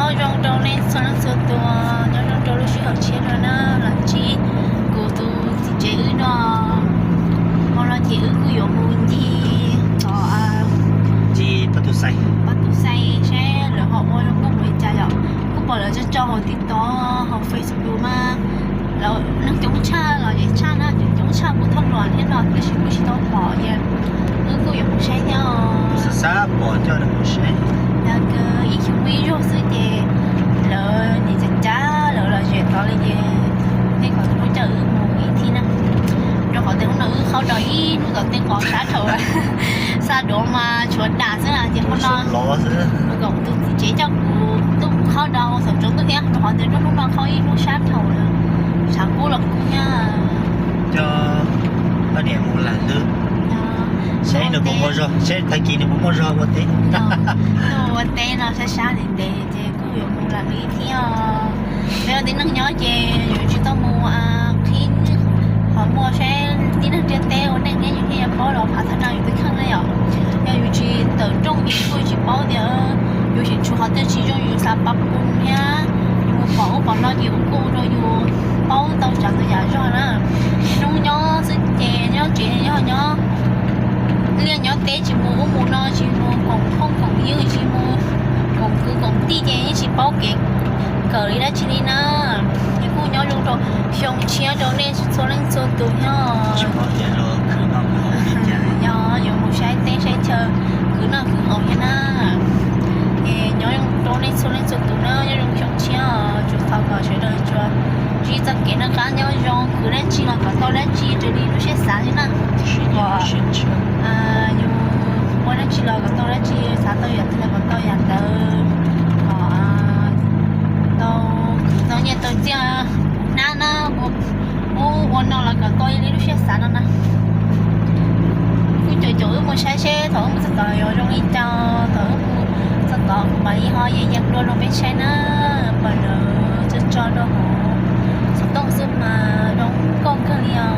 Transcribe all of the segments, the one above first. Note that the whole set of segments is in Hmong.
Nyob zoo rau nej txhua leej txhua tus, nyob zoo rau lub sij hawm tshiab no na, los ntsib kuv tus txiv tsev wb no. Hmo no ces wb kuj yuav mus ncig tom Pab Tus Xais, Pab Tus Xais saib lawv ho ua zoo nkauj npaum li cas yom. Kuj pom lawv tso tso hauv TikTok hauv Facebook mas lawv neeg coob tshaj los yeej tshaj na, coob coob tshaj kuv thooj los thiab no tab sis kuj tsis tau pom ces wb kuj yuav mus saib thiab os. Xav xav pom coj mus saib. Yog ib xyoo muaj ib zaug xwb ces lawv niam cav cav lawv los zem tod li ces nej kom tus hlub coj wb mus ib thib na. Rau qhov tias hnub no wb qhaub do ib hnub tom tej qos sab dhau, xa duav mas tshuav das xwb na ces hnub no kom tus txiv tsev coj kuv tuaj qhaub do thaum tsaus ntuj thiab rau qhov tias nruab hnub no qhaub ib hnub sab dhau lawm, tshav kub los kub thiab. Coj poj niam mus lam lwm, seb nws puas muaj zog, seb tag kis nws puas muaj zog ua teb. Ua teb no sab sab ntev ntev ces kuj yuav mus lam lwm ib thib os. Peb ua tib neeg nyob ces yus tsis tau mus qhib qhov muag saib tib neeg ntiaj teb ua neej thiab yus thiaj yuav paub los phav thaj no yus tus kheej na yom. Yog yus tsis tawm rooj ces kuj tsis paub tias yus tseem tshuav qhov twg tsis zoo yus xav pab pun thiab yus mus pom ub pom no ces ua kuj ua rau yus paub tau tsav ntau yam zog na. Hnub nyob xwb ces nyob tsev nyob nyob liaj nyob teb tsis mus ub mus no tsis mus koom phooj koom ywg tsis mus koom kwv koom tij ces yeej tsis paub kev kawm li dab tsi li na. Ces kuj nyob zoo rau xyoo tshiab rau nej txhua leej txhua tus nyob. Yog yuav mus saib teb saib chaw khwv noj khwv haus thiab na. Es nyob zoo rau nej txhua leej txhua tus na, nyob zoo xyoo tshiab tsuas thov kom sawv daws tsuas ntsib txoj kev noj qab nyob zoo, khwv dab tsi los kom tau dab tsi raws li lub siab xav li na. Kom yus ua dab tsi los kom tau dab tsi, xav tau yam twg los kom tau yam ntawd, kom tau khwv tau nyiaj tau txiaj hnab na, ub ua no los kom tau li lub siab xav no na. Kuj caum caum wb mus saib seb thaum wb mus txog tod yuav zoo li cas, thaum wb mus txog tod kuv mam li ho yees yees dua rau peb saib na. Pom lawv tso tso rau hauv xov tooj xwb mas zoo nkauj kawg li os.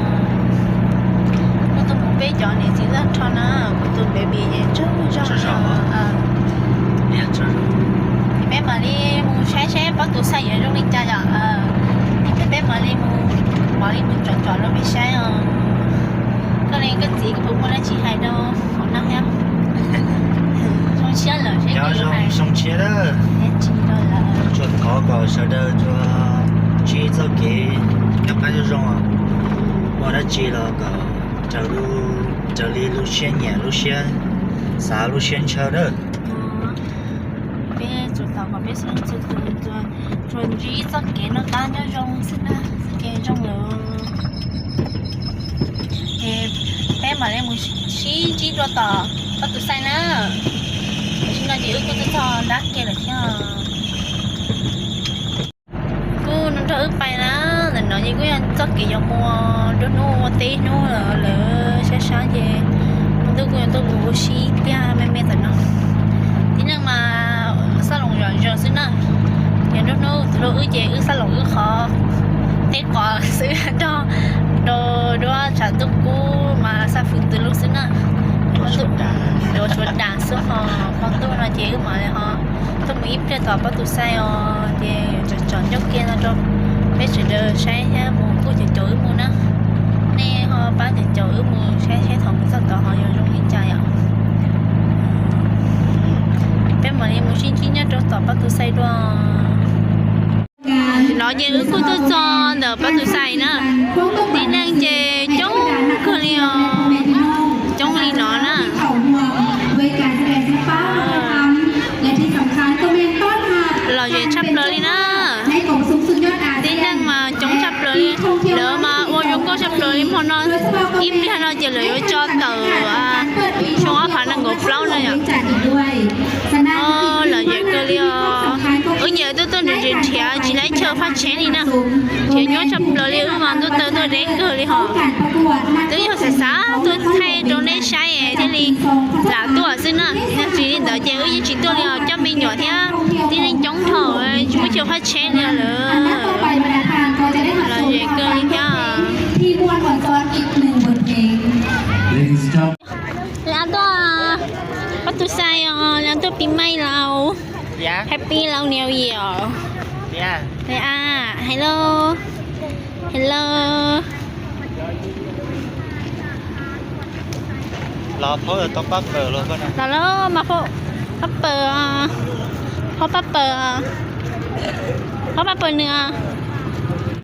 Kuv tus mus peb cov niam txiv tag nrho na, kuv tus baby es tsaug zog. Peb mam li mus saib saib Pab Tus Xais yuav zoo li cas yom. Peb mam li mus, mam li mus tsom tsom rau peb saib os. Koj li koj txiv koj puas muaj dab tsi hais rau hauv no thiab? Zoo siab lawm seb, zoo siab na. Tsuas thov kom sawv daws tsuas ntsib txoj kev noj qab nyob zoo, muaj dab tsi los kom raws li lub siab nyiam lub siab xav lub siab ntshaw na. Peb tsuas thov kom peb txhua leej txhua tus tsuas ntsib txoj kev noj qab nyob zoo xwb na, txoj kev zoo lawm. Ces peb mam li mus sib ntsib dua tom Pab Tus Xais na. Tam sim no ces wb kuj tuaj txog nrab ke lawm thiab. Kuj nrog wb pais na, ntawm no ces kuj yog txoj kev yuav mus nruab hnub ua teb hnub lawm, sab sab ces hnub ntuj kuj yuav tuaj mus ua si tiag me me ntawm no. Tib neeg mas xab loos zom zaws xwb na, ces nruab hnub tus hlub wb ces wb xab loos wb qhov teb qos xwb, nrog rau duab tshav ntuj kub mas xab fwm twg lug xwb na. Duav tshuav das xwb ho, hmo ntuj no ces wb mam li ho tuaj mus ib pliag tom Pab Tus Xais os, ces tsom tsom ncauj ke no rau peb sawv daws saib thiab mus kuj caum caum wb mus na. Nej ho pab caum caum wb mus saib saib thaum mus txog tod ho yuav zoo li cas yom. Peb mam li mus sib ntsib nyob rau tom Pab Tus Xais dua. No ces wb kuj tuaj txog ntawm Pab Tus Xais na, tib neeg ces coob kawg li os, coob li no na. Lom zem tshaj plaws li na, tib neeg mas coob tshaj plaws li, lawv mas ua zoo nkauj tshaj plaws li hmo no, ib pliag no ces lawv yuav tso tawm xyoo ob phav nees nkaum plaub na yom. Lom zem kawg li os. Wb nyiam tuaj tuaj nrhiav nrhiav tsis tau chaw faj tsheb li na, nrhiav nyuaj tshaj plaws li, wb mas ntuj taw tuaj deb kawg li hos. Twb yog xav xav tuaj thaij rau nej saib thiaj li lam tuaj xwb na, yog tsis li ntawd ces wb yeej tsis tuaj li os, coj me nyuam thiab tib neeg coob dhau, tsis muaj chaw faj tsheb li lawm. Lom zem kawg li thiab. Lawv tuaj Pab Tus Xais os, lawv tuaj pis maij lawm. Happy Lao New Year. Hello, hello. Los pab pawg, los pab pawg, pab pawg, pab pawg nws.